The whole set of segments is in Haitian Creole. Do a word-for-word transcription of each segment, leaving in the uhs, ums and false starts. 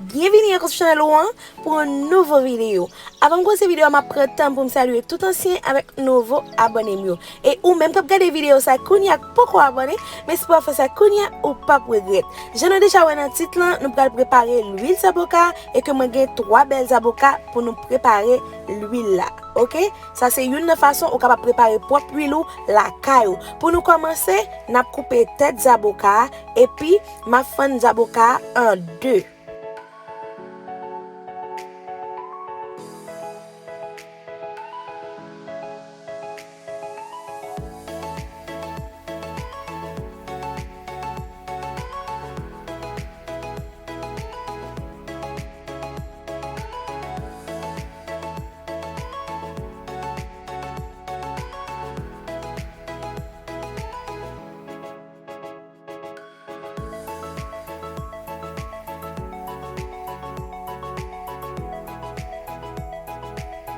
Byenvini ankò sou chanèl ou an pou yon nouvo videyo. Avan m kòmanse videyo a, m ap pran tan pou m salye tout ansyen avèk nouvo abòne m yo. E ou menm k ap gade videyo sa kounye a k poko abòne, men si w ap fè sa kounye a, ou p ap regrèt. Jan nou deja wè nan tit lan, nou pral prepare lwil zaboka e ke mwen gen twa bèl zaboka pou nou prepare lwil la. Oke? Sa se youn nan fason ou kapab prepare pwòp lwil ou lakay ou. Pou nou kòmanse, n ap koupe tèt zaboka a, epi m ap fann zaboka a an de.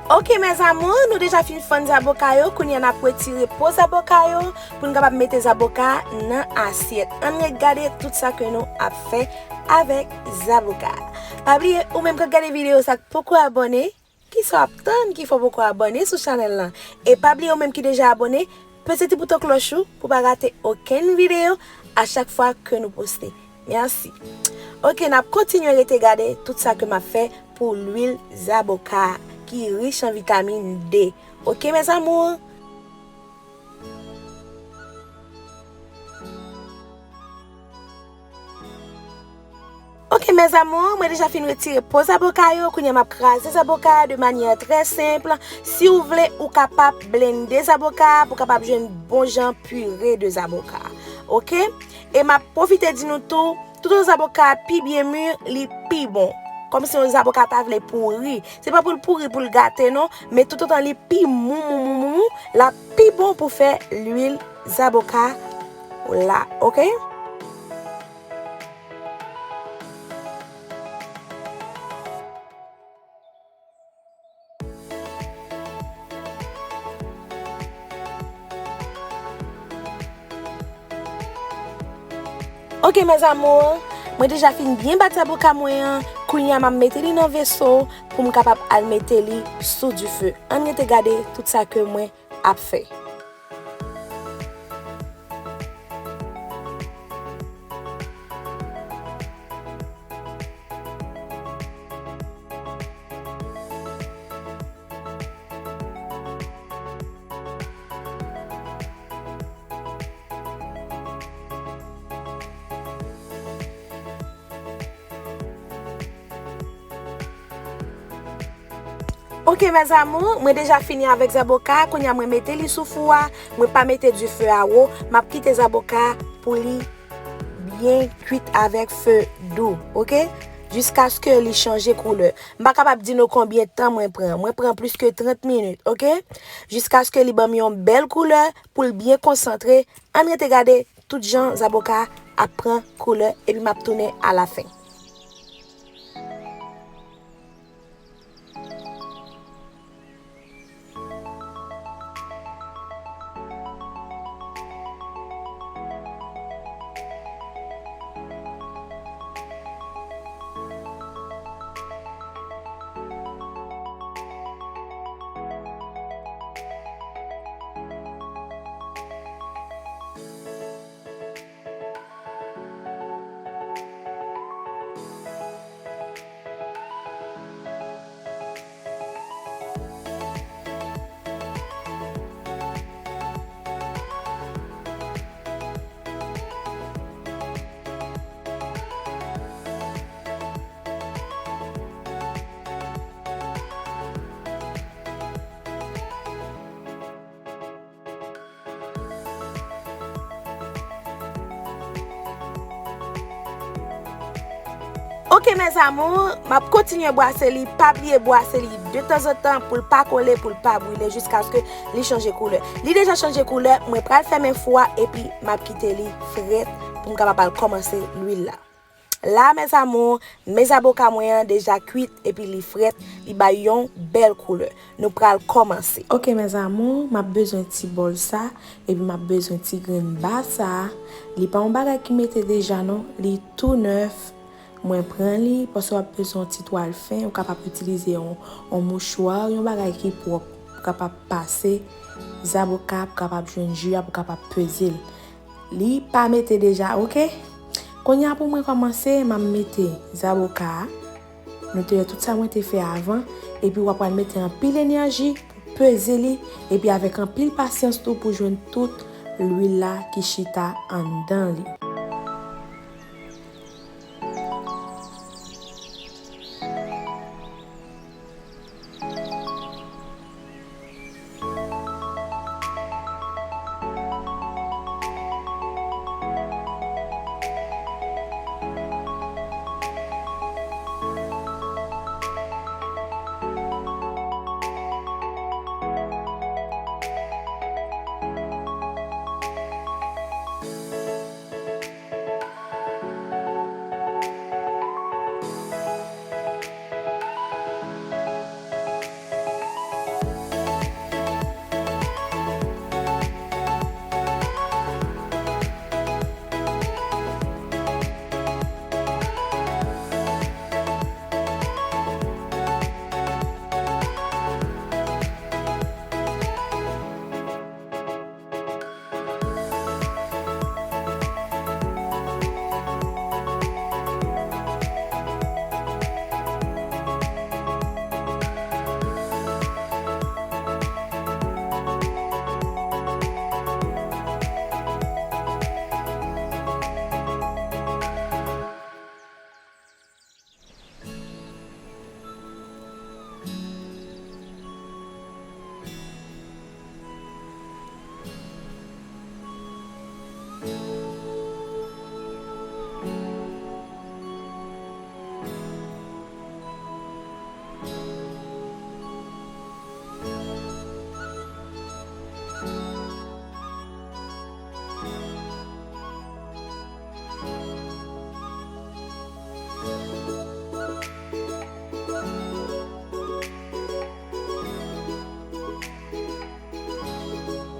Ok, mes amours, nou deja fin fann zaboka yo. Kounye a n ap retire po zaboka yo pou n kapab mete zaboka nan asyèt. Ann ret gade tout sa ke nou ap fè avèk zaboka. Pa bliye, ou menm k ap gade videyo sa k poko abòne, kisa w ap tann ki fè w poko abòne sou chanèl lan? E pa bliye, ou menm ki deja abòne, peze ti bouton klòch ou pou w pa rate okenn videyo a chak fwa ke nou poste. Mèsi. Ok, n ap kontinye rete gade tout sa ke m ap fè pou lwil zaboka ki rich an vitamin D. Ok, mes amours? Ok, mes amours, mwen deja fin retire po zaboka yo. Kounye a m ap kraze zaboka de manyè trè senp. Si w vle, ou kapab blende zaboka pou kapab jwenn bon jan pire de zaboka. Ok? E m ap pwofite di nou tou, toutotan zaboka a pi byen mi, li pi bon. Kòmsi yon zaboka ta vle pouri. Se pa pou l pouri, pou l gate, non. Men toutotan li pi mou, mou, mou, mou, mou, l ap pi bon pou fè lwil zaboka la, ok? Ok, mes amours, mwen deja fin byen bat zaboka mwen an. Kounye a, m ap mete li nan veso pou m kapab al mete li sou dife. Ann rete gade tout sa ke mwen ap fè. Ok, mes amours, mwen deja fini avèk zaboka. Kounye a, mwen mete li sou fou a. Mwen pa mete dife a wo. M ap kite zaboka pou li byen kwit avèk fe dou, ok? Jiskaske li chanje koulè. M pa kapab di nou konbyen tan mwen pran. Mwen pran plis ke trant minit, ok? Jiskaske li ban m yon bèl koulè pou l byen konsantre. Ann rete gade tout jan zaboka ap pran koulè, epi m ap tounen alafen. Ok, mes amours, m ap kontinye bwase li. Pa bliye bwase li de tanzantan pou l pa kole, pou l pa brile, jiskaske li chanje koulè. Li deja chanje koulè, mwen pral fèmen fou a, epi m ap kite li frèt pou m kapab al kòmanse lwil la. La, mes amours, men zaboka mwen an deja kwit epi li frèt, li bay yon bèl koulè. Nou pral kòmanse. Ok, mes amours, m ap bezwen ti bòl sa, epi m ap bezwen ti grenn ba sa. Li pa yon bagay ki mete deja, non, li tou nèf. Mwen pran li, paske w ap bezwen yon ti twal fen, ou kapab itilize yon, yon mouchwa, yon bagay ki pwòp, pou kapab pase zaboka, pou kapab jwenn ji a, pou kapab peze l. Li pa mete deja, oke? Kounye a pou mwen kòmanse, m ap mete zaboka a. Nou te wè tout sa mwen te fè avan, epi w ap pral mete anpil enèji pou peze li, epi avèk anpil pasyans tou pou jwenn tout lwil la ki chita anndan li.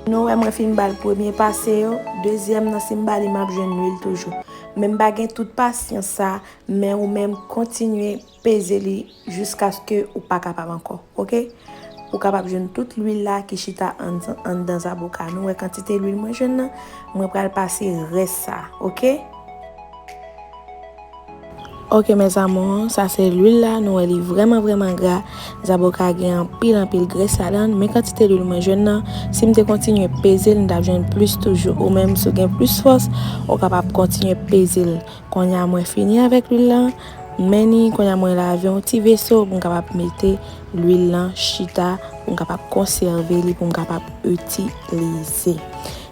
Nou wè mwen fin ba l premye pase yo, dezyèm nan si m ba li m ap jwenn lwil toujou. Men m pa gen tout pasyans sa, men ou menm kontinye peze li jiskaske ou pa kapab ankò, oke? Ou kapab jwenn tout lwil la ki chita ann-, anndan zaboka. Nou wè kantite lwil mwen jwenn nan, mwen pral pase rès sa, oke? Oke, mes amours, sa se lwil la, nou wè li vrèman, vrèman gra. Zaboka gen anpil, anpil grès ladan l, men kantite lwil mwen jwenn nan, si m te kontinye peze l, m t ap jwenn plis toujou. Ou menm, si w gen plis fòs, ou kapab kontinye peze l. Kounye a, mwen fini avèk lwil lan, men ni kounye a, mwen lave yon ti veso pou m kapab mete lwil lan chita, pou m kapab konsève li, pou m kapab itilize.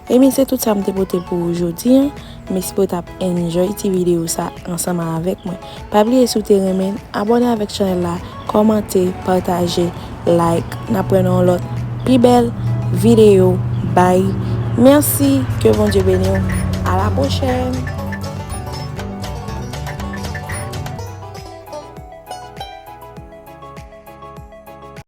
Ebyen, se tout sa m te pote pou ou jodi a. M espere w t ap enjoy ti videyo sa ansanm avèk mwen. Pa bliye, si w te renmen, abòne avèk chanèl la, kòmante, pataje, like. N ap wè nan yon lòt pi bèl videyo. Bye. Mèsi. Ke Bondye beni w. A la pwochèn.